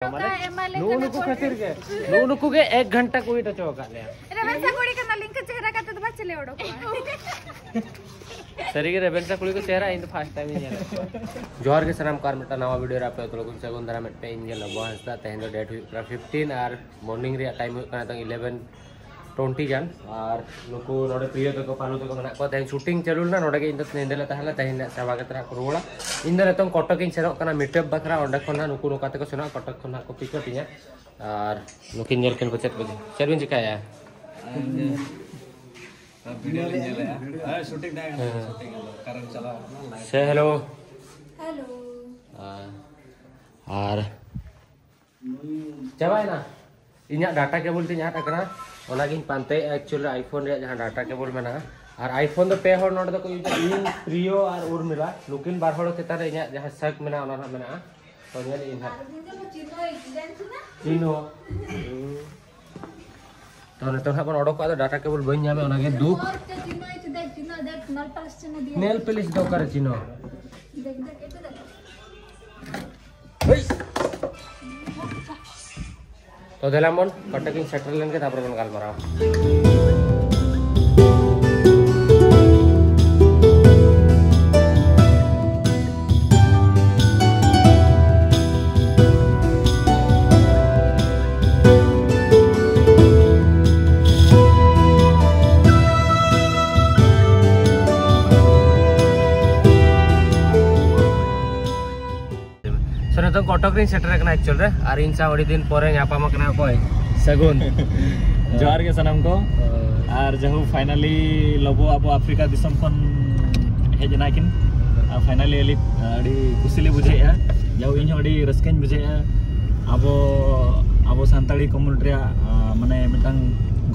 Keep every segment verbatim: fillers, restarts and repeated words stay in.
ᱱᱩᱠᱩ ᱠᱷᱟᱹᱛᱤᱨ ᱜᱮ, ᱱᱩᱜᱼᱩ ᱱᱩᱠᱩ ᱜᱮ ᱮᱠ ᱜᱷᱚᱱᱴᱟ ᱠᱚ wait ᱦᱚᱪᱚ ᱟᱠᱟᱫ ᱞᱮᱭᱟ᱾ ᱨᱮᱵᱮᱱ ᱥᱟ ᱠᱩᱲᱤ ᱠᱟᱱᱟ ᱞᱤᱧ, ᱪᱮᱦᱨᱟ ᱠᱟᱛᱮ ᱫᱚ ᱵᱟᱭ ᱪᱮᱞᱮ ᱚᱰᱚᱠᱚᱜᱼᱟ᱾ ᱥᱟᱹᱨᱤ ᱜᱮ ᱨᱮᱵᱮᱱ ᱥᱟ ᱠᱩᱲᱤ ᱠᱚ ᱪᱮᱦᱨᱟ ᱤᱧ ᱫᱚ first time ᱤᱧ ᱧᱮᱞᱮᱫ ᱠᱚᱣᱟ᱾ ᱡᱚᱦᱟᱨ ᱜᱮ ᱥᱟᱱᱟᱢ ᱠᱚ, ᱟᱨ ᱢᱤᱫᱴᱟᱝ ᱱᱟᱣᱟ video ᱨᱮ ᱟᱯᱮ ᱡᱚᱛᱚ ᱞᱚᱜᱚᱱ ᱥᱟᱹᱜᱩᱱ ᱫᱟᱨᱟᱢ᱾ ᱢᱤᱫᱴᱮᱱ ᱤᱧ ᱜᱮ ᱞᱚᱵᱚ ᱦᱟᱸᱥᱫᱟ᱾ ᱛᱮᱦᱮᱧ ᱫᱚ date ᱦᱩᱭᱩᱜ ᱠᱟᱱᱟ fifteen ᱟᱨ morning ᱨᱮᱭᱟᱜ time ᱦᱩᱭᱩᱜ ᱠᱟᱱᱟ ᱱᱤᱛᱚᱝ eleven twenty ᱜᱟᱱ᱾ ᱟᱨ ᱱᱩᱠᱩ ᱱᱚᱰᱮ ᱯᱨᱤᱭᱚ ᱛᱟᱠᱚ, ᱯᱟᱞᱩ ᱛᱟᱠᱚ ᱢᱮᱱᱟᱜ ᱠᱚᱣᱟ᱾ ᱛᱮᱦᱮᱧ shooting ᱪᱟᱹᱞᱩ ᱞᱮᱱᱟ, ᱱᱚᱰᱮ ᱜᱮ ᱤᱧ ᱫᱚ ᱧᱤᱫᱟᱹ ᱞᱮ ᱛᱟᱦᱮᱸ ᱞᱮᱱᱟ᱾ ᱛᱮᱦᱮᱧ ᱱᱟᱜ ᱪᱟᱵᱟ ᱠᱟᱛᱮ ᱱᱟᱜ ᱠᱚ ᱨᱩᱣᱟᱹᱲᱟ᱾ ᱤᱧ ᱫᱚ ᱱᱤᱛᱚᱝ ᱠᱚᱴᱚᱠ ᱤᱧ ᱥᱮᱱᱚᱜ ᱠᱟᱱᱟ meetup ᱵᱟᱠᱷᱨᱟ᱾ ᱚᱸᱰᱮ ᱠᱷᱚᱱ ᱱᱟᱜ ᱱᱩᱠᱩ ᱱᱚᱝᱠᱟ ᱛᱮᱠᱚ ᱥᱮᱱᱚᱜᱼᱟ, ᱠᱚᱴᱚᱠ ᱠᱷᱚᱱ ᱱᱟᱜ ᱠᱚ pick up ᱤᱧᱟ᱾ ᱟᱨ ᱱᱩᱠᱤᱱ ᱧᱮᱞ ᱠᱤᱱ ᱯᱮ ᱪᱮᱫ ᱠᱚ, ᱪᱮᱫ ᱵᱤᱱ ᱪᱤᱠᱟᱹᱭᱟ? ᱵᱷᱤᱰᱤᱭᱳ ᱞᱤᱧ ᱧᱮᱞᱮᱫᱼᱟ᱾ ᱦᱮᱸ, ᱥᱩᱴᱤᱝ ᱛᱟᱦᱮᱸ ᱠᱟᱱᱟ᱾ ᱦᱮᱸ᱾ ᱥᱩᱴᱤᱝ ᱟᱫᱚ ᱚᱠᱟᱨᱮᱢ ᱪᱟᱞᱟᱣ ᱠᱟᱱᱟ? Say hello᱾ ᱦᱮᱞᱳ᱾ ᱟᱨ, ᱟᱨ ᱪᱟᱵᱟᱭᱮᱱᱟ᱾ ᱤᱧᱟᱹᱜ data cable ᱛᱤᱧ ᱟᱫ ᱟᱠᱟᱱᱟ, ᱚᱱᱟᱜᱤᱧ ᱯᱟᱱᱛᱮᱭᱮᱫᱼᱟ᱾ Actually iPhone ᱨᱮᱭᱟᱜ ᱡᱟᱦᱟᱸ data cable ᱢᱮᱱᱟᱜᱼᱟ, ᱟᱨ iPhone ᱫᱚ ᱯᱮ ᱦᱚᱲ ᱱᱚᱰᱮ ᱫᱚᱠᱚ ᱤᱭᱩᱡᱟ, ᱤᱧ, ᱯᱨᱤᱭᱚ ᱟᱨ ᱩᱨᱢᱤᱞᱟ᱾ ᱱᱩᱠᱤᱱ ᱵᱟᱨ ᱦᱚᱲ ᱪᱮᱛᱟᱱ ᱨᱮ ᱤᱧᱟᱹᱜ ᱡᱟᱦᱟᱸ ᱥᱟᱠ ᱢᱮᱱᱟᱜᱼᱟ, ᱚᱱᱟ ᱱᱟᱜ ᱢᱮᱱᱟᱜᱼᱟ᱾ ᱛᱚ ᱧᱮᱞ ᱤᱧ ᱦᱟᱸᱜ᱾ ᱪᱤᱱᱦᱚ᱾ ᱛᱚ ᱱᱤᱛᱚᱝ ᱦᱟᱸᱜ ᱵᱚᱱ ᱚᱰᱚᱠᱚᱜᱼᱟ, ᱟᱫᱚ data cable ᱵᱟᱹᱧ ᱧᱟᱢᱮᱫ, ᱚᱱᱟᱜᱮ ᱫᱩᱠ᱾ Nail polish ᱫᱚ ᱚᱠᱟᱨᱮ ᱪᱤᱱᱦᱚ? ᱛᱚ ᱫᱮᱞᱟ ᱵᱚᱱ ᱠᱚᱴᱚᱠ ᱤᱧ ᱥᱮᱴᱮᱨ ᱞᱮᱱ ᱜᱮ, ᱛᱟᱨᱯᱚᱨᱮ ᱵᱚᱱ ᱜᱟᱞᱢᱟᱨᱟᱣᱟ᱾ So, ᱱᱤᱛᱚᱝ ᱠᱚᱴᱚᱠ ᱨᱤᱧ ᱥᱮᱴᱮᱨ ᱟᱠᱟᱱᱟ actual ᱨᱮ, ᱟᱨ ᱤᱧ ᱥᱟᱶ ᱟᱹᱰᱤ ᱫᱤᱱ ᱯᱚᱨᱮ ᱧᱟᱯᱟᱢ ᱟᱠᱟᱱᱟ ᱚᱠᱚᱭ? ᱥᱟᱹᱜᱩᱱ᱾ ᱡᱚᱦᱟᱨ ᱜᱮ ᱥᱟᱱᱟᱢ ᱠᱚ᱾ ᱦᱳᱭ᱾ ᱟᱨ ᱡᱟᱦᱳ, finally ᱞᱚᱵᱚ ᱟᱵᱚ ᱟᱯᱷᱨᱤᱠᱟ ᱫᱤᱥᱚᱢ ᱠᱷᱚᱱ ᱦᱮᱡ ᱮᱱᱟ ᱠᱤᱱ᱾ ᱟᱨ finally ᱟᱹᱰᱤ, ᱟᱹᱰᱤ ᱠᱩᱥᱤ ᱞᱮ ᱵᱩᱡᱷᱟᱹᱣᱮᱫᱼᱟ᱾ ᱡᱟᱦᱳ, ᱤᱧ ᱦᱚᱸ ᱟᱹᱰᱤ ᱨᱟᱹᱥᱠᱟᱹᱧ ᱵᱩᱡᱷᱟᱹᱣᱮᱫᱼᱟ᱾ ᱟᱵᱚ, ᱟᱵᱚ ᱥᱟᱱᱛᱟᱲᱤ community ᱨᱮᱭᱟᱜ, ᱟ, ᱢᱟᱱᱮ ᱢᱤᱫᱴᱟᱝ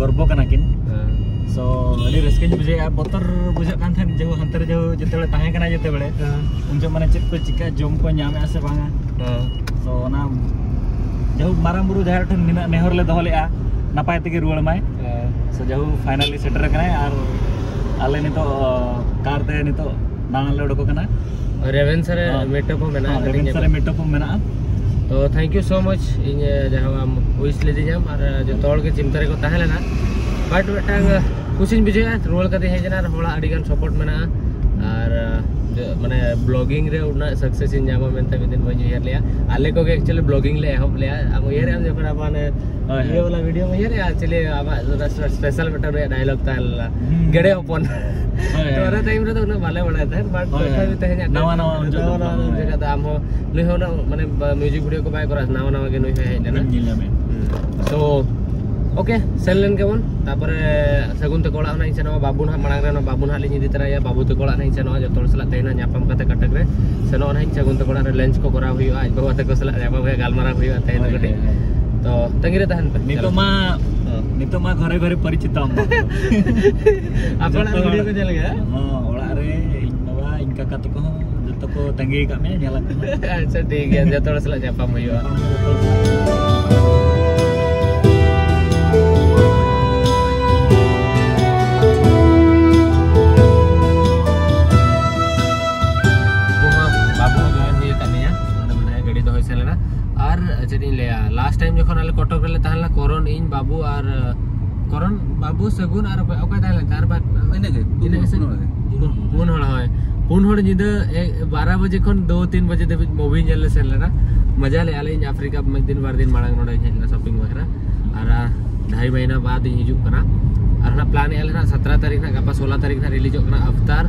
ᱜᱚᱨᱵᱚ ᱠᱟᱱᱟ ᱠᱤᱱ᱾ ᱦᱮᱸ᱾ So, ᱟᱹᱰᱤ ᱨᱟᱹᱥᱠᱟᱹᱧ ᱵᱩᱡᱷᱟᱹᱣᱮᱫᱼᱟ᱾ ᱵᱚᱛᱚᱨ ᱵᱩᱡᱷᱟᱹᱜ ᱠᱟᱱ ᱛᱟᱦᱮᱸᱫ, ᱡᱟᱦᱳ, ᱦᱟᱱᱛᱮ ᱨᱮ ᱡᱟᱦᱳ, ᱡᱮᱛᱮ ᱵᱮᱲᱮ ᱛᱟᱦᱮᱸ ᱠᱟᱱᱟ ᱡᱮᱛᱮ ᱵᱮᱲᱮ, ᱦᱮᱸ᱾ ᱩᱱ ᱡᱚᱦᱚᱜ ᱢᱟᱱᱮ ᱪᱮᱫ ᱠᱚ ᱪᱤᱠᱟ, ᱡᱚᱢ ᱠᱚ ᱧᱟᱢᱮᱫᱼᱟ ᱥᱮ ᱵᱟᱝᱟ᱾ ᱦᱮᱸ᱾ So, ᱚᱱᱟ ᱡᱟᱦᱳ, ᱢᱟᱨᱟᱝ ᱵᱩᱨᱩ ᱡᱟᱦᱮᱨ ᱴᱷᱮᱱ ᱱᱤᱱᱟᱹᱜ ᱱᱮᱦᱚᱨ ᱞᱮ ᱫᱚᱦᱚ ᱞᱮᱫᱼᱟ, ᱱᱟᱯᱟᱭ ᱛᱮᱜᱮ ᱨᱩᱣᱟᱹᱲ ᱢᱟᱭ᱾ ᱦᱮᱸ᱾ So, ᱡᱟᱦᱳ, finally ᱥᱮᱴᱮᱨ ᱟᱠᱟᱱᱟᱭ, ᱟᱨ ᱟᱞᱮ ᱱᱤᱛᱚᱜ, ᱟ, ᱠᱟᱨ ᱛᱮ ᱱᱤᱛᱚᱜ ᱫᱟᱬᱟᱱ ᱞᱮ ᱩᱰᱩᱠ ᱟᱠᱟᱱᱟ᱾ ᱨᱮᱵᱮᱱᱥᱟ ᱨᱮ ᱦᱮᱸ᱾ ᱢᱮᱴᱟᱯ ᱦᱚᱸ ᱢᱮᱱᱟᱜᱼᱟ, ᱦᱮᱸ, ᱠᱟᱹᱴᱤᱡ ᱨᱮᱵᱮᱱᱥᱟ ᱧᱮᱯᱮᱞ᱾ ᱨᱮ ᱢᱮᱴᱟᱯ ᱦᱚᱸ ᱢᱮᱱᱟᱜᱼᱟ᱾ ᱛᱚ thank you so much, ᱤᱧ ᱡᱟᱦᱟᱸ ᱟᱢ ᱣᱤᱥ ᱞᱤᱫᱤᱧᱟᱢ ᱟᱨ ᱡᱚᱛᱚ ᱦᱚᱲ ᱜᱮ ᱪᱤᱱᱛᱟᱹ ᱨᱮᱠᱚ ᱛᱟᱦᱮᱸ ᱞᱮᱱᱟ᱾ ᱵᱟᱴ ᱢᱤᱫᱴᱟᱝ ᱠᱩᱥᱤᱧ ᱵᱩᱡᱷᱟᱹᱣᱮᱫᱼᱟ, ᱨᱩᱣᱟᱹᱲ ᱠᱟᱛᱮ ᱦᱮᱡ ᱮᱱᱟ ᱟᱨ ᱦᱚᱲᱟᱜ ᱟᱹᱰᱤ ᱜᱟᱱ ᱥᱟᱯᱳᱨᱴ ᱢᱮᱱᱟᱜᱼᱟ᱾ ᱟᱨ ᱢᱟᱱᱮ ᱵᱞᱚᱜᱤᱝ ᱨᱮ ᱩᱱᱟᱹᱜ ᱥᱟᱠᱥᱮᱥ ᱤᱧ ᱧᱟᱢᱟ ᱢᱮᱱᱛᱮ ᱢᱤᱫ ᱫᱤᱱ ᱵᱟᱹᱧ ᱩᱭᱦᱟᱹᱨ ᱞᱮᱜᱼᱟ᱾ ᱟᱞᱮ ᱠᱚᱜᱮ ᱮᱠᱪᱩᱭᱮᱞᱤ ᱵᱞᱚᱜᱤᱝ ᱞᱮ ᱮᱦᱚᱵ ᱞᱮᱜᱼᱟ᱾ ᱟᱢ ᱩᱭᱦᱟᱹᱨᱮᱜᱼᱟᱢ ᱡᱚᱠᱷᱚᱱ ᱟᱵᱚ ᱦᱟᱱᱮ ᱦᱳᱭ, ᱤᱭᱟᱹ ᱦᱳᱭ᱾ ᱵᱟᱞᱟ ᱵᱷᱤᱰᱤᱭᱳᱢ ᱩᱭᱦᱟᱹᱨᱮᱜᱼᱟ, ᱪᱤᱞᱤ ᱟᱢᱟᱜ ᱥᱯᱮᱥᱟᱞ ᱢᱤᱫᱴᱟᱝ ᱰᱟᱭᱞᱚᱜ ᱛᱟᱦᱮᱸ ᱞᱮᱱᱟ, ᱦᱩᱸ᱾ ᱜᱮᱰᱮ ᱦᱚᱯᱚᱱ᱾ ᱦᱳᱭ, ᱛᱚ ᱦᱳᱭ᱾ ᱚᱱᱟ ᱴᱟᱭᱤᱢ ᱨᱮᱫᱚ ᱩᱱᱟᱹᱜ ᱵᱟᱞᱮ ᱵᱟᱲᱟᱭ ᱛᱟᱦᱮᱸᱫ, ᱵᱟᱴ ᱦᱳᱭ, ᱛᱚᱛᱷᱟᱯᱤ ᱦᱳᱭ᱾ ᱛᱮᱦᱮᱧᱟᱜ ᱱᱟᱣᱟ, ᱱᱟᱣᱟ ᱩᱱ ᱡᱚᱠᱷᱚᱱ ᱱᱟᱣᱟ, ᱫᱚ, ᱱᱟᱣᱟ ᱩᱱ ᱦᱳᱭ᱾ ᱡᱚᱠᱷᱚᱱ ᱫᱚ ᱟᱢ ᱦᱚᱸ ᱱᱩᱭ ᱦᱚᱸ ᱩᱱᱟᱹᱜ ᱢᱟᱱᱮ ᱢᱤᱣᱡᱤᱠ ᱵᱷᱤᱰᱤᱭᱳ ᱠᱚ ᱵᱟᱭ ᱠᱚᱨᱟᱣ, ᱱᱟᱣᱟ ᱱᱟᱣᱟ ᱜᱮ ᱱᱩᱭ ᱦᱚᱸᱭ ᱦᱮᱡ ᱞᱮᱱᱟ᱾ ᱵᱟᱹᱧ ᱧᱮᱞ ᱧᱟᱢᱮᱫ᱾ ᱦᱩᱸ᱾ ᱛᱚ ᱳᱠᱮ, ᱥᱮᱱ ᱞᱮᱱ ᱜᱮᱵᱚᱱ᱾ ᱛᱟᱯᱚᱨᱮ ᱥᱟᱹᱜᱩᱱ ᱛᱟᱠᱚ ᱚᱲᱟᱜ ᱦᱚᱸ ᱱᱟᱜ ᱤᱧ ᱥᱮᱱᱚᱜᱼᱟ, ᱵᱟᱹᱵᱩ ᱱᱟᱦᱟᱜ ᱢᱟᱲᱟᱝ ᱨᱮ ᱱᱚᱣᱟ ᱵᱟᱹᱵᱩ ᱛᱟᱠᱚ ᱚᱲᱟᱜ ᱱᱟᱜ ᱤᱧ ᱥᱮᱱᱚᱜᱼᱟ, ᱵᱟᱹᱵᱩ ᱛᱟᱠᱚ ᱚᱲᱟᱜ ᱱᱟᱜ ᱤᱧ ᱥᱮᱱᱚᱜᱼᱟ, ᱡᱚᱛᱚ ᱦᱚᱲ ᱥᱟᱞᱟᱜ ᱛᱮᱦᱮᱧ ᱱᱟᱜ ᱧᱟᱯᱟᱢ ᱠᱟᱛᱮ ᱠᱟᱴᱟᱠ ᱨᱮ ᱥᱮᱱᱚᱜᱼᱟ ᱱᱟᱜ ᱤᱧ᱾ ᱥᱟᱹᱜᱩᱱ ᱛᱟᱠᱚ ᱚᱲᱟᱜ ᱨᱮ ᱞᱟᱧᱪ ᱠᱚ ᱠᱚᱨᱟᱣ ᱦᱩᱭᱩᱜᱼᱟ, ᱟᱡ ᱵᱟᱵᱟ ᱛᱟᱠᱚ ᱥᱟᱞᱟᱜ ᱧᱟᱯᱟᱢ ᱦᱩᱭᱩᱜᱼᱟ, ᱛᱟᱦᱮᱱᱟ ᱦᱳᱭ, ᱠᱟᱹᱴᱤᱡ᱾ ᱦᱳᱭ, ᱦᱳᱭ᱾ ᱛᱚ ᱛᱟᱺᱜᱤ ᱨᱮ ᱛᱟᱦᱮᱱ ᱯᱮ᱾ ᱱᱤᱛᱚᱜ ᱪᱟᱞᱟᱜ ᱢᱟ, ᱦᱚᱸ᱾ ᱱᱤᱛᱚᱜ ᱢᱟ ᱜᱷᱚᱨᱮ ᱜᱷᱚᱨᱮ ᱯᱚᱨᱤᱪᱤᱛᱚ ᱟᱢ᱾ ᱟᱯᱮ ᱚᱲᱟᱜ ᱨᱮ ᱡᱚᱛᱚ ᱵᱷᱤᱰᱤᱭᱳ ᱦᱚᱲ᱾ ᱠᱚ ᱧᱮᱞ ᱜᱮᱭᱟ? ᱦᱚᱸ, ᱚᱲᱟᱜ ᱨᱮ ᱤᱧ ᱵᱟᱵᱟ, ᱤᱧ ᱠᱟᱠᱟ ᱛᱟᱠᱚ ᱦᱚᱸ ᱡᱚᱛᱚ ᱠᱚ ᱛᱟᱺᱜᱤ ᱟᱠᱟᱫ ᱢᱮᱭᱟ, ᱧᱮᱞ ᱟᱠᱚ ᱢᱮ᱾ ᱟᱪᱪᱷᱟ, ᱴᱷᱤᱠ ᱜᱮᱭᱟ, ᱡᱚᱛᱚ ᱦᱚᱲ ᱥᱟᱞᱟᱜ ᱧᱟᱯᱟᱢ ᱦᱩᱭᱩᱜᱼᱟ᱾ ᱧᱟᱯᱟᱢ ᱦᱩᱭᱩᱜᱼᱟ ᱡᱚᱛᱚ ᱦᱚᱲ ᱥᱟᱞᱟᱜ᱾ ᱩᱱᱠᱩ ᱦᱚᱸ ᱵᱟᱹᱵᱩ ᱦᱚᱸ ᱡᱚᱭᱮᱱ ᱦᱩᱭ ᱟᱠᱟᱫ ᱞᱤᱧᱟ, ᱱᱚᱰᱮ ᱢᱮᱱᱟᱭᱟ, ᱜᱟᱹᱰᱤ ᱫᱚᱦᱚᱭ ᱥᱮᱱ ᱞᱮᱱᱟ᱾ ᱟᱨ ᱪᱮᱫ ᱤᱧ ᱞᱟᱹᱭᱟ, ᱞᱟᱥᱴ ᱴᱟᱭᱤᱢ ᱡᱚᱠᱷᱚᱱ ᱟᱞᱮ ᱠᱚᱴᱚᱠ ᱨᱮᱞᱮ ᱛᱟᱦᱮᱸ ᱞᱮᱱᱟ, ᱠᱚᱨᱚᱱ, ᱤᱧ, ᱵᱟᱹᱵᱩ ᱟᱨ, ᱠᱚᱨᱚᱱ, ᱵᱟᱹᱵᱩ, ᱥᱟᱹᱜᱩᱱ ᱟᱨ ᱚᱠᱚᱭ, ᱚᱠᱚᱭ ᱛᱟᱦᱮᱸ ᱞᱮᱱᱟ? ᱟᱨ ᱵᱟᱨ ᱤᱱᱟᱹᱜᱮ, ᱯᱩᱱ ᱤᱱᱟᱹᱜᱮ ᱥᱮ? ᱯᱩᱱ ᱦᱚᱲ ᱜᱮ᱾ ᱯᱩᱱ, ᱯᱩᱱ ᱦᱚᱲ, ᱦᱳᱭ᱾ ᱯᱩᱱ ᱦᱚᱲ ᱧᱤᱫᱟᱹ ᱮ, ᱵᱟᱨᱚ ᱵᱟᱡᱮ ᱠᱷᱚᱱ ᱫᱩ ᱛᱤᱱ ᱵᱟᱡᱮ ᱫᱷᱟᱹᱵᱤᱡ ᱢᱩᱵᱷᱤ ᱧᱮᱞ ᱞᱮ ᱥᱮᱱ ᱞᱮᱱᱟ᱾ ᱢᱚᱡᱟ ᱞᱮᱜᱼᱟ ᱞᱮ᱾ ᱤᱧ ᱟᱯᱷᱨᱤᱠᱟ ᱢᱤᱫ ᱫᱤᱱ ᱵᱟᱨ ᱫᱤᱱ ᱢᱟᱲᱟᱝ ᱱᱚᱰᱮᱧ ᱦᱮᱡ ᱞᱮᱱᱟ ᱥᱚᱯᱤᱝ ᱵᱟᱠᱷᱨᱟ᱾ ᱟᱨ, ᱟᱨ ᱰᱷᱟᱭ ᱢᱟᱹᱦᱤᱱᱟ ᱵᱟᱫᱽ ᱤᱧ ᱦᱤᱡᱩᱜ ᱠᱟᱱᱟ᱾ ᱟᱨ ᱦᱟᱸᱜ ᱯᱞᱟᱱ ᱮᱜᱼᱟ ᱞᱮ ᱦᱟᱸᱜ ᱥᱟᱛᱨᱟ ᱛᱟᱹᱨᱤᱠᱷ ᱦᱟᱸᱜ, ᱜᱟᱯᱟ ᱥᱳᱞᱟ ᱛᱟᱹᱨᱤᱠᱷ ᱦᱟᱸᱜ ᱨᱤᱞᱤᱡᱚᱜ ᱠᱟᱱᱟ ᱟᱵᱛᱟᱨ᱾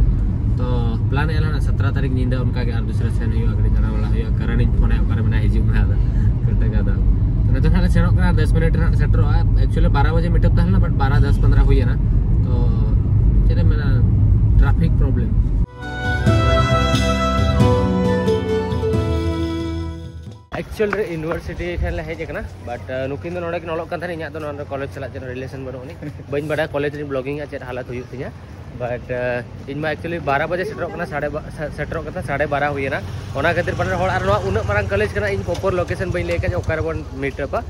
ᱛᱚ ᱯᱞᱟᱱ ᱮᱜᱼᱟ ᱞᱮ ᱦᱟᱸᱜ ᱥᱟᱛᱨᱟ ᱛᱟᱹᱨᱤᱠᱷ ᱧᱤᱫᱟᱹ ᱚᱱᱠᱟ ᱜᱮ ᱟᱨ ᱫᱩᱥᱨᱟ ᱥᱮᱱ ᱦᱩᱭᱩᱜᱼᱟ, ᱠᱟᱹᱴᱤᱡ ᱫᱟᱬᱟ ᱵᱟᱲᱟ ᱦᱩᱭᱩᱜᱼᱟ᱾ ᱠᱟᱨᱚᱱᱤᱧ ᱯᱷᱳᱱ ᱟᱭᱟ, ᱚᱠᱟᱨᱮ ᱢᱮᱱᱟᱭᱟ, ᱦᱤᱡᱩᱜ ᱢᱮ ᱟᱫᱚ᱾ ᱠᱟᱹᱴᱤᱡ ᱟᱫᱚ᱾ ᱛᱚ ᱱᱤᱛᱚᱜ ᱦᱟᱸᱜ ᱞᱮ ᱥᱮᱱᱚᱜ ᱠᱟᱱᱟ, ᱫᱚᱥ ᱢᱤᱱᱤᱴ ᱨᱮ ᱦᱟᱸᱜ ᱥᱮᱴᱮᱨᱚᱜᱼᱟ᱾ ᱮᱠᱪᱩᱭᱮᱞᱤ ᱵᱟᱨᱚ ᱵᱟᱡᱮ ᱢᱤᱴᱟᱯ ᱛᱟᱦᱮᱸ ᱞᱮᱱᱟ, but ᱵᱟᱨᱚ ᱫᱚᱥ ᱯᱚᱱᱫᱽᱨᱚ ᱦᱩᱭ ᱮᱱᱟ᱾ ᱛᱚ ᱪᱮᱫ ᱮᱢ ᱢᱮᱱᱟ, ᱴᱨᱟᱯᱷᱤᱠ ᱯᱨᱚᱵᱞᱮᱢ᱾ ᱮᱠᱪᱩᱭᱮᱞ ᱨᱮ ᱤᱭᱩᱱᱤᱵᱷᱟᱨᱥᱤᱴᱤ ᱴᱷᱮᱱ ᱞᱮ ᱦᱮᱡ ᱟᱠᱟᱱᱟ, but, ᱟᱸ, ᱱᱩᱠᱤᱱ ᱫᱚ ᱱᱚᱰᱮ ᱠᱤᱱ ᱚᱞᱚᱜ ᱠᱟᱱ ᱛᱟᱦᱮᱱᱟ, ᱤᱧᱟᱹᱜ ᱫᱚ ᱱᱚᱰᱮ ᱠᱚᱞᱮᱡᱽ ᱥᱟᱞᱟᱜ ᱪᱮᱫ ᱦᱚᱸ ᱨᱤᱞᱮᱥᱚᱱ ᱵᱟᱹᱱᱩᱜ ᱟᱹᱱᱤᱡ᱾ ᱵᱟᱹᱧ ᱵᱟᱰᱟᱭᱟ ᱠᱚᱞᱮᱡᱽ ᱨᱤᱧ ᱵᱞᱚᱜᱤᱝᱟ ᱪᱮᱫ ᱦᱟᱞᱚᱛ ᱦᱩᱭᱩᱜ ᱛᱤᱧᱟ, but, ᱟᱸ, ᱤᱧ ᱢᱟ ᱮᱠᱪᱩᱭᱮᱞᱤ ᱵᱟᱨᱚ ᱵᱟᱡᱮ ᱥᱮᱴᱮᱨᱚᱜ ᱠᱟᱱᱟ, ᱥᱟᱲᱮ ᱵᱟ-, ᱥᱮ-, ᱥᱮᱴᱮᱨᱚᱜ ᱠᱟᱱᱟ ᱥᱟᱲᱮ ᱵᱟᱨᱚ ᱦᱩᱭᱮᱱᱟ, ᱚᱱᱟ ᱠᱷᱟᱹᱛᱤᱨ ᱯᱟᱞᱮᱱ ᱦᱚᱲ, ᱟᱨ ᱱᱚᱣᱟ ᱩᱱᱟᱹᱜ ᱢᱟᱨᱟᱝ ᱠᱚᱞᱮᱡᱽ ᱠᱟᱱᱟ, ᱤᱧ ᱯᱨᱚᱯᱚᱨ ᱞᱳᱠᱮᱥᱚᱱ ᱵᱟᱹᱧ ᱞᱟᱹᱭ ᱟᱠᱟᱫ ᱡᱮ ᱚᱠᱟ ᱨᱮᱵᱚᱱ ᱢᱤᱴᱟᱯᱟ᱾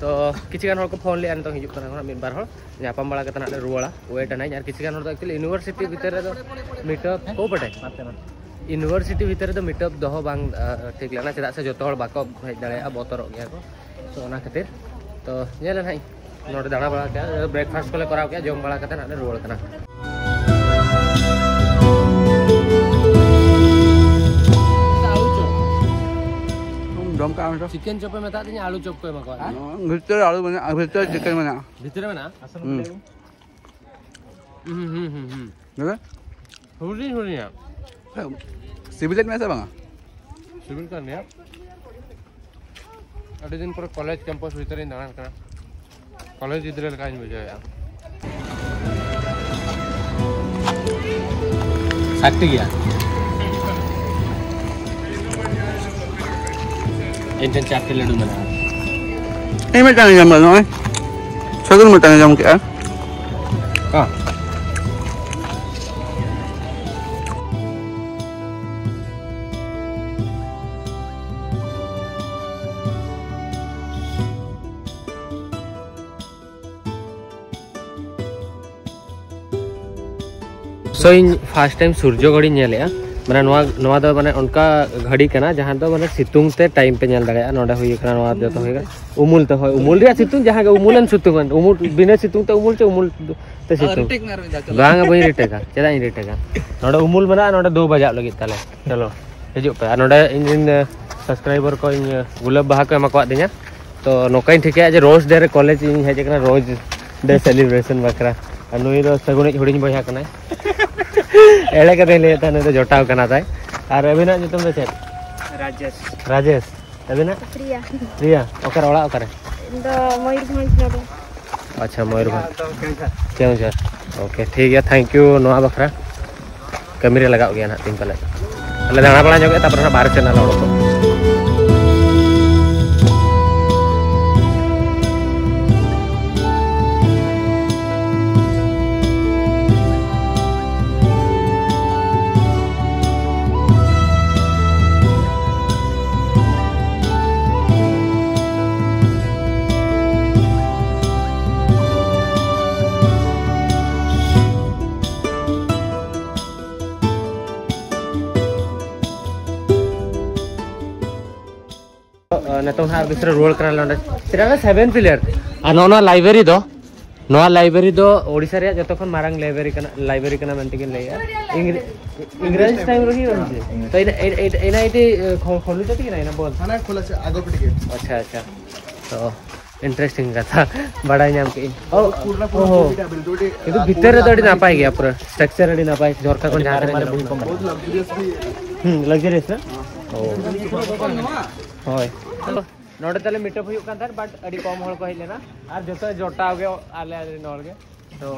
ᱛᱚ ᱠᱤᱪᱷᱩ ᱜᱟᱱ ᱦᱚᱲ ᱠᱚ ᱯᱷᱳᱱ ᱞᱮᱜᱼᱟ, ᱱᱤᱛᱚᱜ ᱦᱤᱡᱩᱜ ᱠᱟᱱᱟ ᱠᱚ ᱦᱟᱸᱜ ᱢᱤᱫ ᱵᱟᱨ ᱦᱚᱲ, ᱧᱟᱯᱟᱢ ᱵᱟᱲᱟ ᱠᱟᱛᱮ ᱦᱟᱸᱜ ᱞᱮ ᱨᱩᱣᱟᱹᱲᱟ, ᱣᱮᱴ ᱟᱱᱟᱧ᱾ ᱟᱨ ᱠᱤᱪᱷᱩ ᱜᱟᱱ ᱦᱚᱲ ᱫᱚ ᱮᱠᱪᱩᱭᱮᱞᱤ ᱤᱭᱩᱱᱤᱵᱷᱟᱨᱥᱤᱴᱤ ᱵᱷᱤᱛᱤᱨ ᱨᱮᱫᱚ ᱢᱤᱴᱟᱯ ᱠᱚ ᱵᱟᱰᱟᱭ᱾ ᱤᱭᱩᱱᱤᱵᱷᱟᱨᱥᱤᱴᱤ ᱵᱷᱤᱛᱤᱨ ᱨᱮᱫᱚ ᱢᱤᱴᱟᱯ ᱫᱚᱦᱚ ᱵᱟᱝ ᱴᱷᱤᱠ ᱞᱮᱱᱟ, ᱪᱮᱫᱟᱜ ᱥᱮ ᱡᱚᱛᱚ ᱦᱚᱲ ᱵᱟᱠᱚ ᱦᱮᱡ ᱫᱟᱲᱮᱭᱟᱜᱼᱟ, ᱵᱚᱛᱚᱨᱚᱜ ᱜᱮᱭᱟ ᱠᱚ᱾ ᱛᱚ ᱚᱱᱟ ᱠᱷᱟᱹᱛᱤᱨ ᱛᱚ ᱧᱮᱞᱟ ᱱᱟᱦᱟᱜ ᱱᱚᱰᱮ ᱫᱟᱬᱟ ᱵᱟᱲᱟ ᱠᱮᱜᱼᱟ, ᱵᱨᱮᱠᱯᱷᱟᱥᱴ ᱠᱚᱞᱮ ᱠᱚᱨᱟᱣ ᱠᱮᱜᱼᱟ, ᱡᱚᱢ ᱵᱟᱲᱟ ᱠᱟᱛᱮ ᱱᱟᱦᱟᱜ ᱞᱮ ᱨᱩᱣᱟᱹᱲ ᱠᱟᱱᱟ᱾ ᱡᱚᱢ ᱠᱟᱜᱼᱟ ᱢᱮ ᱛᱚ᱾ ᱪᱤᱠᱮᱱ ᱪᱚᱯᱮ ᱢᱮᱛᱟᱜ ᱫᱤᱧᱟ, ᱟᱞᱩ ᱪᱚᱯ ᱠᱚ ᱮᱢᱟ ᱠᱚᱣᱟ᱾ ᱵᱷᱤᱛᱨᱤ ᱨᱮ ᱟᱞᱩ ᱢᱮᱱᱟᱜᱼᱟ, ᱵᱷᱤᱛᱨᱤ ᱨᱮ ᱪᱤᱠᱮᱱ ᱢᱮᱱᱟᱜᱼᱟ᱾ ᱵᱷᱤᱛᱨᱤ ᱨᱮ ᱢᱮᱱᱟᱜᱼᱟ? ᱦᱩᱸ᱾ ᱦᱩᱸ, ᱦᱩᱸ, ᱦᱩᱸ, ᱦᱩᱸ᱾ ᱦᱩᱰᱤᱧ ᱦᱩᱰᱤᱧᱟ᱾ ᱥᱤᱵᱤᱞᱮᱫ ᱢᱮᱭᱟ ᱥᱮ ᱵᱟᱝᱟ? ᱥᱤᱵᱤᱞ ᱠᱟᱱ ᱜᱮᱭᱟ᱾ ᱟᱹᱰᱤ ᱫᱤᱱ ᱯᱚᱨᱮ ᱠᱚᱞᱮᱡᱽ ᱠᱮᱢᱯᱟᱥ ᱵᱷᱤᱛᱨᱤᱧ ᱫᱟᱬᱟᱱ ᱠᱟᱱᱟ᱾ ᱠᱚᱞᱮᱡᱽ ᱜᱤᱫᱽᱨᱟᱹ ᱞᱮᱠᱟᱧ ᱵᱩᱡᱷᱟᱹᱣᱮᱫᱼᱟ᱾ ᱥᱟᱴ ᱴᱤ ᱜᱮᱭᱟ᱾ ᱤᱧ ᱴᱷᱮᱱ ᱪᱟᱨᱴᱤ ᱞᱟᱹᱰᱩ ᱢᱮᱱᱟᱜᱼᱟ᱾ ᱤᱧ ᱢᱤᱫᱴᱟᱝ ᱤᱧ ᱡᱚᱢ ᱠᱮᱫᱟ, ᱱᱚᱜᱼᱚᱭ᱾ ᱥᱟᱹᱜᱩᱱ ᱢᱤᱫᱴᱟᱝ ᱤᱧ ᱡᱚᱢ ᱠᱮᱫᱼᱟ᱾ ᱚ᱾ So, ᱤᱧ first time ᱥᱩᱨᱡᱚ ᱜᱷᱚᱲᱤᱧ ᱧᱮᱞᱮᱜᱼᱟ᱾ ᱢᱟᱱᱮ ᱱᱚᱣᱟ, ᱱᱚᱣᱟ ᱫᱚ ᱢᱟᱱᱮ ᱚᱱᱠᱟ ᱜᱷᱟᱹᱲᱤ ᱠᱟᱱᱟ ᱡᱟᱦᱟᱸ ᱫᱚ ᱢᱟᱱᱮ ᱥᱤᱛᱩᱝ ᱛᱮ time ᱯᱮ ᱧᱮᱞ ᱫᱟᱲᱮᱭᱟᱜᱼᱟ᱾ ᱱᱚᱰᱮ ᱦᱩᱭ ᱠᱟᱱᱟ, ᱱᱚᱣᱟ ᱡᱚᱛᱚ ᱦᱩᱭ ᱠᱟᱱᱟ ᱩᱢᱩᱞ ᱛᱮ, ᱦᱳᱭ, ᱩᱢᱩᱞ ᱨᱮᱭᱟᱜ ᱥᱤᱛᱩᱝ, ᱡᱟᱦᱟᱸ ᱜᱮ ᱩᱢᱩᱞᱮᱱ ᱥᱤᱛᱩᱝ, ᱩᱢᱩᱞ, ᱵᱤᱱᱟᱹ ᱥᱤᱛᱩᱝ ᱛᱮ ᱩᱢᱩᱞ ᱪᱮ ᱩᱢᱩᱞ ᱛᱮ ᱥᱤᱛᱩᱝ? ᱵᱟᱝᱟ, ᱵᱟᱹᱧ ᱨᱤᱴᱮᱠᱟ᱾ ᱪᱮᱫᱟᱜ ᱤᱧ ᱨᱤᱴᱮᱠᱟ? ᱱᱚᱰᱮ ᱩᱢᱩᱞ ᱢᱮᱱᱟᱜᱼᱟ, ᱱᱚᱰᱮ ᱫᱩ ᱵᱟᱡᱟᱜ ᱞᱟᱹᱜᱤᱫ ᱛᱟᱞᱮ᱾ ᱪᱚᱞᱚ, ᱦᱤᱡᱩᱜ ᱯᱮ᱾ ᱟᱨ ᱱᱚᱰᱮ ᱤᱧ ᱨᱮᱱ subscriber ᱠᱚ ᱤᱧ ᱜᱩᱞᱟᱹᱵ ᱵᱟᱦᱟ ᱠᱚ ᱮᱢᱟ ᱠᱟᱣᱟᱫ ᱫᱤᱧᱟ᱾ ᱛᱚ ᱱᱚᱝᱠᱟᱧ ᱴᱷᱤᱠᱟᱹᱭᱟ ᱡᱮ ᱨᱳᱡᱽ ᱰᱮ ᱨᱮ ᱠᱚᱞᱮᱡᱽ ᱤᱧ ᱦᱮᱡ ᱟᱠᱟᱱᱟ, ᱨᱳᱡᱽ ᱰᱮ celebration ᱵᱟᱠᱷᱨᱟ᱾ ᱟᱨ ᱱᱩᱭ ᱫᱚ ᱥᱟᱹᱜᱩᱱᱤᱡ ᱦᱩᱰᱤᱧ ᱵᱚᱭᱦᱟ ᱠᱟᱱᱟᱭ᱾ ᱮᱲᱮ ᱠᱟᱛᱮᱧ ᱞᱟᱹᱭᱮᱫ ᱛᱟᱦᱮᱸ, ᱱᱩᱭ ᱫᱚ ᱡᱚᱴᱟᱣ ᱠᱟᱱᱟ ᱛᱟᱭ᱾ ᱟᱨ ᱟᱹᱵᱤᱱᱟᱜ ᱧᱩᱛᱩᱢ ᱫᱚ ᱪᱮᱫ? ᱨᱟᱡᱮᱥ᱾ ᱨᱟᱡᱮᱥ᱾ ᱟᱹᱵᱤᱱᱟᱜ? ᱯᱨᱤᱭᱟ᱾ ᱯᱨᱤᱭᱟ᱾ ᱚᱠᱟᱨᱮ, ᱚᱲᱟᱜ ᱚᱠᱟᱨᱮ? ᱤᱧ ᱫᱚ ᱢᱚᱭᱩᱨᱵᱷᱚᱸᱡᱽ ᱱᱚᱰᱮ᱾ ᱟᱪᱪᱷᱟ, ᱢᱚᱭᱩᱨᱵᱷᱚᱸᱡᱽ᱾ ᱠᱮᱣᱚᱱᱡᱷᱚᱨ᱾ ᱠᱮᱣᱚᱱᱡᱷᱚᱨ᱾ OK, ᱴᱷᱤᱠ ᱜᱮᱭᱟ, thank you᱾ ᱱᱚᱣᱟ ᱵᱟᱠᱷᱨᱟ ᱠᱟᱹᱢᱤ ᱨᱮ ᱞᱟᱜᱟᱜ ᱜᱮᱭᱟ ᱱᱟᱦᱟᱜ ᱛᱤᱧ ᱯᱟᱞᱮᱫ᱾ ᱛᱟᱦᱞᱮ ᱫᱟᱬᱟ ᱵᱟᱲᱟ ᱧᱚᱜ ᱜᱮ, ᱛᱟᱨᱯᱚᱨᱮ ᱱᱟᱦᱟᱜ ᱵᱟᱦᱨᱮ ᱥᱮᱫ ᱱᱟᱦᱟᱜ ᱞᱮ ᱚᱰᱚᱠᱚᱜᱼᱟ᱾ ᱛᱚ ᱦᱟᱸᱜ ᱵᱤᱥᱨᱮ ᱨᱩᱣᱟᱹᱲ ᱠᱟᱱᱟᱞᱮ ᱚᱸᱰᱮ᱾ ᱛᱤᱱᱟᱹᱜ ᱨᱮ? Seven pillar. ᱟᱨ ᱱᱚᱜᱼᱚ ᱱᱚᱣᱟ ᱞᱟᱭᱵᱨᱮᱨᱤ ᱫᱚ, ᱱᱚᱣᱟ ᱞᱟᱭᱵᱨᱮᱨᱤ ᱫᱚ ᱳᱰᱤᱥᱟ ᱨᱮᱭᱟᱜ ᱡᱚᱛᱚ ᱠᱷᱚᱱ ᱢᱟᱨᱟᱝ ᱞᱟᱭᱵᱨᱮᱨᱤ ᱠᱟᱱᱟ, ᱞᱟᱭᱵᱨᱮᱨᱤ ᱠᱟᱱᱟ ᱢᱮᱱᱛᱮ ᱠᱤᱱ ᱞᱟᱹᱭᱮᱜᱼᱟ᱾ ᱤᱝᱨᱮ-, ᱤᱝᱨᱮᱡᱽ ᱴᱟᱭᱤᱢ ᱨᱮ ᱦᱩᱭᱩᱜᱼᱟ ᱢᱮᱱᱛᱮ᱾ ᱛᱚ ᱤᱱᱟᱹ, ᱤᱱᱟᱹ, ᱤᱱᱟᱹ, ᱤᱱᱟᱹ ᱤᱫᱤ, ᱠᱷᱚ-, ᱠᱷᱚᱞᱤ ᱛᱮ ᱤᱱᱟᱹ, ᱤᱱᱟᱹ ᱵᱚᱞ᱾ ᱦᱟᱱᱟ ᱠᱷᱚᱞᱟ ᱥᱮ ᱟᱜᱚ ᱯᱮᱴ ᱜᱮ᱾ ᱟᱪᱪᱷᱟ, ᱟᱪᱪᱷᱟ᱾ ᱛᱚ ᱤᱱᱴᱟᱨᱮᱥᱴᱤᱝ ᱠᱟᱛᱷᱟ ᱵᱟᱲᱟᱭ ᱧᱟᱢ ᱠᱮᱫᱟᱹᱧ᱾ ᱳ, ᱯᱩᱨᱱᱟ ᱳ ᱦᱳ᱾ ᱯᱩᱨᱱᱟ ᱵᱤᱞᱰᱤᱝ ᱟᱹᱰᱤ, ᱠᱤᱱᱛᱩ ᱟᱨ ᱵᱷᱤᱛᱟᱹᱨ ᱨᱮᱫᱚ ᱟᱹᱰᱤ ᱱᱟᱯᱟᱭ ᱜᱮᱭᱟ, ᱯᱩᱨᱟᱹ ᱥᱴᱨᱟᱠᱪᱟᱨ ᱟᱹᱰᱤ ᱱᱟᱯᱟᱭ, ᱡᱷᱚᱨᱠᱟ ᱠᱷᱚᱱ ᱡᱟᱦᱟᱸ ᱨᱮ ᱢᱟᱨᱮ ᱵᱚᱦᱤ ᱠᱚ ᱢᱮᱱᱟᱜᱼᱟ᱾ ᱵᱚᱦᱩᱛ ᱞᱟᱠᱡᱟᱨᱤᱭᱟᱥ ᱵᱷᱤ᱾ ᱦᱩᱸ, ᱞᱟᱠᱡᱟᱨᱤᱭᱟᱥ ᱱᱟ? ᱦᱳᱭ᱾ ᱱᱚᱰᱮ ᱛᱟᱦᱞᱮ ᱢᱤᱴᱟᱯ ᱦᱩᱭᱩᱜ ᱠᱟᱱ ᱛᱟᱦᱮᱸᱫ, but ᱟᱹᱰᱤ ᱠᱚᱢ ᱦᱚᱲ ᱠᱚ ᱦᱮᱡ ᱞᱮᱱᱟ ᱟᱨ ᱡᱚᱛᱚ ᱡᱚᱴᱟᱣ ᱜᱮ, ᱟᱞᱮ ᱟᱞᱮ ᱨᱮᱱ ᱦᱚᱲ ᱜᱮ᱾ ᱛᱚ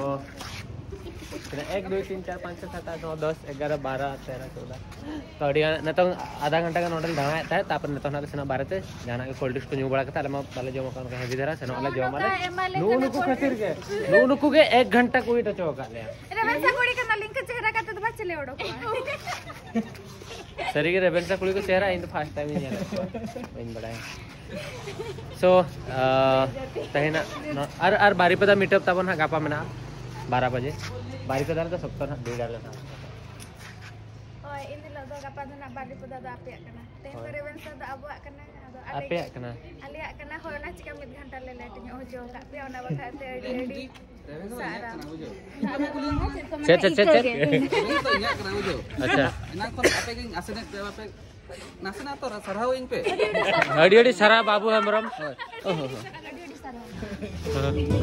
ᱛᱤᱱᱟᱹᱜ? ᱮᱠ, ᱫᱩᱭ, ᱛᱤᱱ, ᱪᱟᱨ, ᱯᱟᱸᱪ, ᱪᱷᱚ, ᱥᱟᱛ, ᱟᱴ, ᱱᱚ, ᱫᱚᱥ, ᱮᱜᱟᱨᱚ, ᱵᱟᱨᱚ, ᱛᱮᱨᱚ, ᱪᱳᱫᱟ᱾ ᱛᱚ ᱟᱹᱰᱤ ᱜᱟᱱ ᱱᱤᱛᱚᱝ ᱟᱫᱷᱟ ᱜᱷᱚᱱᱴᱟ ᱜᱟᱱ ᱱᱚᱰᱮ ᱞᱮ ᱫᱟᱬᱟᱭᱮᱫ ᱛᱟᱦᱮᱸᱫ, ᱛᱟᱨᱯᱚᱨᱮ ᱱᱤᱛᱚᱝ ᱦᱟᱸᱜ ᱞᱮ ᱥᱮᱱᱚᱜ ᱵᱟᱨᱮᱛᱮ ᱡᱟᱦᱟᱱᱟᱜ ᱜᱮ ᱠᱳᱞᱰ ᱰᱨᱤᱝᱠᱥ ᱠᱚ ᱧᱩ ᱵᱟᱲᱟ ᱠᱟᱛᱮ ᱟᱞᱮ ᱢᱟ ᱵᱟᱞᱮ ᱡᱚᱢ ᱟᱠᱟᱫ, ᱚᱱᱠᱟ ᱦᱮᱵᱤ ᱫᱷᱟᱨᱟ ᱥᱮᱱᱚᱜ ᱟᱞᱮ, ᱡᱚᱢ ᱟᱞᱮ᱾ ᱱᱚᱜᱼᱚ ᱱᱩᱠᱩ ᱠᱷᱟᱹᱛᱤᱨ ᱜᱮ, ᱱᱩᱜᱼᱩ ᱱᱩᱠᱩ ᱜᱮ ᱮᱠ ᱜᱷᱚᱱᱴᱟ ᱠᱚ wait ᱦᱚᱪᱚ ᱟᱠᱟᱫ ᱞᱮᱭᱟ᱾ ᱨᱮᱵᱮᱱ ᱥᱟ ᱠᱩᱲᱤ ᱠᱟᱱᱟ ᱞᱤᱧ, ᱤᱱᱠᱟᱹ ᱪᱮᱦᱨᱟ ᱠᱟᱛᱮ ᱫᱚ ᱵᱟᱭ ᱪᱮᱞᱮ ᱚᱰᱚᱠᱚᱜᱼᱟ᱾ ᱥᱟᱹᱨᱤ ᱜᱮ ᱨᱮᱵᱮᱱ ᱥᱟ ᱠᱩᱲᱤ ᱠᱚ ᱪᱮᱦᱨᱟ, ᱤᱧ ᱫᱚ first time ᱤᱧ ᱧᱮᱞᱮᱫ ᱠᱚᱣᱟ, ᱵᱟᱹᱧ ᱵᱟᱲᱟᱭᱟ᱾ So ᱛᱮᱦᱮᱧᱟᱜ ᱱᱚ-, ᱟᱨ, ᱟᱨ ᱵᱟᱨᱤᱯᱟᱫᱟ ᱢᱤᱴᱟᱯ ᱛᱟᱵᱚᱱ ᱦᱟᱸᱜ ᱜᱟᱯᱟ ᱢᱮᱱᱟᱜᱼᱟ ᱵᱟᱨᱚ ᱵᱟᱡᱮ᱾ ᱵᱟᱨᱤᱯᱟᱫᱟ ᱨᱮᱫᱚ ᱥᱚᱠᱛᱚ ᱦᱟᱸᱜ ᱵᱷᱤᱲ ᱟᱞᱮ ᱦᱟᱸᱜ᱾ ᱦᱳᱭ, ᱤᱱ ᱦᱤᱞᱳᱜ ᱫᱚ, ᱜᱟᱯᱟ ᱫᱚ ᱱᱟᱜ ᱵᱟᱨᱤᱯᱟᱫᱟ ᱫᱚ ᱟᱯᱮᱭᱟᱜ ᱠᱟᱱᱟ᱾ ᱛᱮᱦᱮᱧ ᱫᱚ ᱦᱳᱭ᱾ ᱨᱮᱵᱮᱱ ᱥᱟ ᱫᱚ ᱟᱵᱚᱣᱟᱜ ᱠᱟᱱᱟ, ᱟᱫᱚ ᱟᱞᱮ ᱟᱯᱮᱭᱟᱜ ᱠᱟᱱᱟ? ᱟᱞᱮᱭᱟᱜ ᱠᱟᱱᱟ᱾ ᱦᱳᱭ, ᱚᱱᱟ ᱪᱤᱠᱟ ᱢᱤᱫ ᱜᱷᱚᱱᱴᱟ ᱞᱮ ᱞᱮᱴ ᱧᱚᱜ ᱦᱚᱪᱚ ᱟᱠᱟᱫ ᱯᱮᱭᱟ, ᱚᱱᱟ ᱵᱟᱠᱷᱨᱟ ᱛᱮ ᱟᱹᱰᱤ, ᱟᱹᱰᱤ ᱨᱮᱵᱮᱱ ᱥᱟ ᱫᱚ ᱤᱧᱟᱹᱜ ᱥᱟᱨᱦᱟᱣ᱾ ᱠᱟᱱᱟ, ᱵᱩᱡᱷᱟᱹᱣ? ᱪᱮᱫ, ᱪᱮᱫ, ᱪᱮᱫ, ᱪᱮᱫ? ᱨᱮᱵᱮᱱ ᱥᱟ ᱫᱚ ᱤᱧᱟᱹᱜ ᱠᱟᱱᱟ, ᱵᱩᱡᱷᱟᱹᱣ? ᱟᱪᱪᱷᱟ᱾ ᱮᱱᱟᱝ ᱠᱷᱚᱱ ᱟᱯᱮ ᱜᱮᱧ ᱟᱥᱮᱱᱮᱫ ᱯᱮᱭᱟ, ᱵᱟᱯᱮ ᱱᱟᱥᱮᱱᱟᱜ ᱛᱚ ᱥᱟᱨᱦᱟᱣ ᱤᱧ ᱯᱮ᱾ ᱟᱹᱰᱤ ᱟᱹᱰᱤ ᱥᱟᱨᱦᱟᱣ ᱵᱟᱹᱵᱩ ᱦᱮᱢᱵᱨᱚᱢ᱾ ᱦᱳᱭ᱾ ᱟᱹᱰᱤ ᱟᱹᱰᱤ ᱥᱟᱨᱦᱟᱣ᱾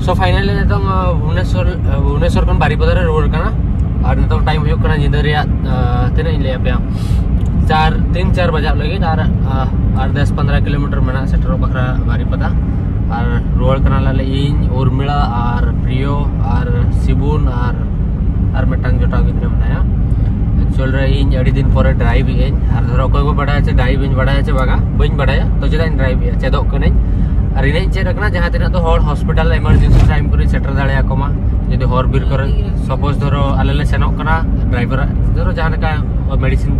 So finally ᱱᱤᱛᱚᱝ, ᱟᱸ, ᱵᱷᱩᱵᱽᱱᱮᱥᱚᱨ, ᱟᱸ, ᱵᱷᱩᱵᱽᱱᱮᱥᱚᱨ ᱠᱷᱚᱱ ᱵᱟᱨᱤᱯᱟᱫᱟ ᱨᱮ ᱨᱩᱣᱟᱹᱲ ᱠᱟᱱᱟ᱾ ᱟᱨ ᱱᱤᱛᱚᱝ ᱴᱟᱭᱤᱢ ᱦᱩᱭᱩᱜ ᱠᱟᱱᱟ ᱧᱤᱫᱟᱹ ᱨᱮᱭᱟᱜ, ᱟᱸ, ᱛᱤᱱᱟᱹᱜ ᱤᱧ ᱞᱟᱹᱭ ᱟᱯᱮᱭᱟ, ᱪᱟᱨ, ᱛᱤᱱ ᱪᱟᱨ ᱵᱟᱡᱟᱜ ᱞᱟᱹᱜᱤᱫ᱾ ᱟᱨ, ᱟᱸ, ᱟᱨ ᱫᱚᱥ ᱯᱚᱱᱫᱽᱨᱚ ᱠᱤᱞᱳᱢᱤᱴᱟᱨ ᱢᱮᱱᱟᱜᱼᱟ ᱥᱮᱴᱮᱨᱚᱜ ᱵᱟᱠᱷᱨᱟ ᱵᱟᱨᱤᱯᱟᱫᱟ᱾ ᱟᱨ ᱨᱩᱣᱟᱹᱲ ᱠᱟᱱᱟᱞᱮ ᱤᱧ, ᱩᱨᱢᱤᱞᱟ ᱟᱨ ᱯᱨᱤᱭᱚ ᱟᱨ ᱥᱤᱵᱩᱱ ᱟᱨ, ᱟᱨ ᱢᱤᱫᱴᱟᱝ ᱡᱚᱴᱟᱣ ᱜᱤᱫᱽᱨᱟᱹ ᱢᱮᱱᱟᱭᱟ᱾ ᱮᱠᱪᱩᱭᱟᱞ ᱨᱮ ᱤᱧ ᱟᱹᱰᱤ ᱫᱤᱱ ᱯᱚᱨᱮ ᱰᱨᱟᱭᱤᱵᱷ ᱮᱫ ᱟᱹᱧ᱾ ᱟᱨ ᱫᱷᱚᱨᱚ ᱚᱠᱚᱭ ᱠᱚ ᱵᱟᱰᱟᱭᱟ ᱪᱮ ᱰᱨᱟᱭᱤᱵᱷ ᱤᱧ ᱵᱟᱰᱟᱭᱟ ᱪᱮ ᱵᱟᱝᱟ, ᱵᱟᱹᱧ ᱵᱟᱰᱟᱭᱟ, ᱛᱚ ᱪᱮᱫᱟᱜ ᱤᱧ ᱰᱨᱟᱭᱤᱵᱷ ᱮᱫᱼᱟ? ᱪᱮᱫᱚᱜ ᱠᱟᱹᱱᱟᱹᱧ᱾ ᱟᱨ ᱤᱧᱤᱧ ᱪᱮᱫ ᱟᱠᱟᱱᱟ ᱡᱟᱦᱟᱸ ᱛᱤᱱᱟᱹᱜ ᱫᱚ ᱦᱚᱲ ᱦᱚᱥᱯᱤᱴᱟᱞ ᱮᱢᱟᱨᱡᱮᱱᱥᱤ ᱴᱟᱭᱤᱢ ᱠᱚᱨᱮ ᱥᱮᱴᱮᱨ ᱫᱟᱲᱮᱭᱟᱠᱚ ᱢᱟ᱾ ᱡᱩᱫᱤ ᱦᱚᱨ ᱵᱤᱨ ᱠᱚᱨᱮ ᱥᱟᱯᱳᱡᱽ ᱫᱷᱚᱨᱚ ᱟᱞᱮ ᱞᱮ ᱥᱮᱱᱚᱜ ᱠᱟᱱᱟ, ᱰᱨᱟᱭᱵᱷᱟᱨ ᱫᱷᱚᱨᱚ ᱡᱟᱦᱟᱸ ᱞᱮᱠᱟ ᱢᱮᱰᱤᱥᱤᱱ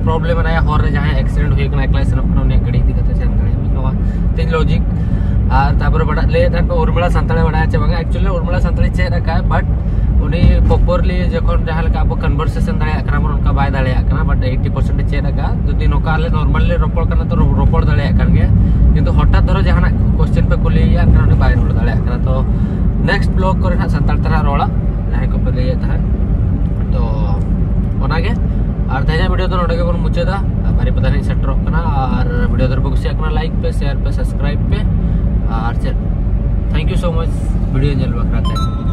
ᱯᱨᱚᱵᱞᱮᱢ ᱢᱮᱱᱟᱭᱟ, ᱦᱚᱨ ᱨᱮ ᱡᱟᱦᱟᱸᱭ ᱮᱠᱥᱤᱰᱮᱱᱴ ᱦᱩᱭ ᱠᱟᱱᱟ, ᱮᱠᱞᱟᱭ ᱥᱮᱱᱚᱜ ᱠᱟᱱᱟ, ᱩᱱᱤᱭᱟᱜ ᱜᱟᱹᱰᱤ ᱤᱫᱤ ᱠᱟᱛᱮ ᱥᱮᱱ ᱫᱟᱲᱮᱭᱟᱜᱼᱟ᱾ ᱱᱚᱣᱟ ᱛᱤᱧ ᱞᱚᱡᱤᱠ᱾ ᱟᱨ ᱛᱟᱨᱯᱚᱨᱮ ᱵᱟᱰᱟᱭ ᱞᱟᱹᱭᱮᱫ ᱛᱟᱦᱮᱸᱫ ᱯᱮ ᱩᱨᱢᱤᱞᱟ ᱥᱟᱱᱛᱟᱲᱤ ᱵᱟᱰᱟᱭᱟ ᱪᱮ ᱵᱟᱝᱟ? ᱮᱠᱪᱩᱭᱮᱞᱤ ᱩᱨᱢᱤᱞᱟ ᱥᱟᱱᱛᱟᱲᱤ ᱪᱮᱫ ᱟᱠᱟᱫ, ᱵᱟᱴ ᱩᱱᱤ ᱯᱨᱚᱯᱟᱨᱞᱤ ᱡᱚᱠᱷᱚᱱ ᱡᱟᱦᱟᱸ ᱞᱮᱠᱟ ᱟᱵᱚ ᱠᱚᱱᱵᱷᱟᱨᱥᱮᱥᱚᱱ ᱫᱟᱲᱮᱭᱟᱜ ᱠᱟᱱᱟ ᱵᱚᱱ, ᱚᱱᱠᱟ ᱵᱟᱭ ᱫᱟᱲᱮᱭᱟᱜ ᱠᱟᱱᱟ᱾ ᱵᱟᱴ ᱮᱭᱤᱴᱤ ᱯᱟᱨᱥᱮᱱᱴ ᱪᱮᱫ ᱟᱠᱟᱫ᱾ ᱡᱩᱫᱤ ᱱᱚᱝᱠᱟ ᱟᱞᱮ ᱱᱚᱨᱢᱟᱞᱤ ᱨᱚᱯᱚᱲ ᱠᱟᱱᱟ ᱛᱚ ᱨᱚ- ᱨᱚᱯᱚᱲ ᱫᱟᱲᱮᱭᱟᱜ ᱠᱟᱱ ᱜᱮᱭᱟ, ᱠᱤᱱᱛᱩ ᱦᱚᱴᱟᱛ ᱫᱷᱚᱨᱚ ᱡᱟᱦᱟᱱᱟᱜ ᱠᱚᱥᱪᱮᱱ ᱯᱮ ᱠᱩᱞᱤᱭᱮᱭᱟ, ᱮᱱᱠᱷᱟᱱ ᱩᱱᱤ ᱵᱟᱭ ᱨᱚᱲ ᱫᱟᱲᱮᱭᱟᱜ ᱠᱟᱱᱟ᱾ ᱛᱚ ᱱᱮᱠᱥᱴ ᱵᱞᱚᱜ ᱠᱚᱨᱮ ᱱᱟᱜ ᱥᱟᱱᱛᱟᱲ ᱛᱮ ᱱᱟᱜ ᱨᱚᱲᱟ, ᱡᱟᱦᱟᱸᱭ ᱠᱚᱯᱮ ᱞᱟᱹᱭᱮᱫ ᱛᱟᱦᱮᱸᱫ᱾ ᱛᱚ ᱚᱱᱟᱜᱮ, ᱟᱨ ᱛᱮᱦᱮᱧᱟᱜ ᱵᱷᱤᱰᱤᱭᱳ ᱫᱚ ᱱᱚᱰᱮ ᱜᱮᱵᱚᱱ ᱢᱩᱪᱟᱹᱫᱟ᱾ ᱟᱨ ᱵᱟᱨᱤᱯᱟᱫᱟ ᱨᱤᱧ ᱥᱮᱴᱮᱨᱚᱜ ᱠᱟᱱᱟ᱾ ᱟᱨ ᱵᱷᱤᱰᱤᱭᱳ ᱫᱚ ᱯᱮ ᱠᱩᱥᱤᱭᱟᱜ ᱠᱟᱱᱟ, ᱞᱟᱭᱤᱠ ᱯᱮ, ᱥᱮᱭᱟᱨ ᱯᱮ, ᱥᱟᱵᱥᱠᱨᱟᱭᱤᱵ ᱯᱮ᱾ ᱟᱨ ᱪᱮᱫ, ᱛᱷᱮᱝᱠ ᱭᱩ ᱥᱳ ᱢᱟᱪ ᱵᱷᱤᱰᱤᱭᱳ ᱧᱮᱞ ᱵᱟᱠᱷᱨᱟ ᱛᱮ᱾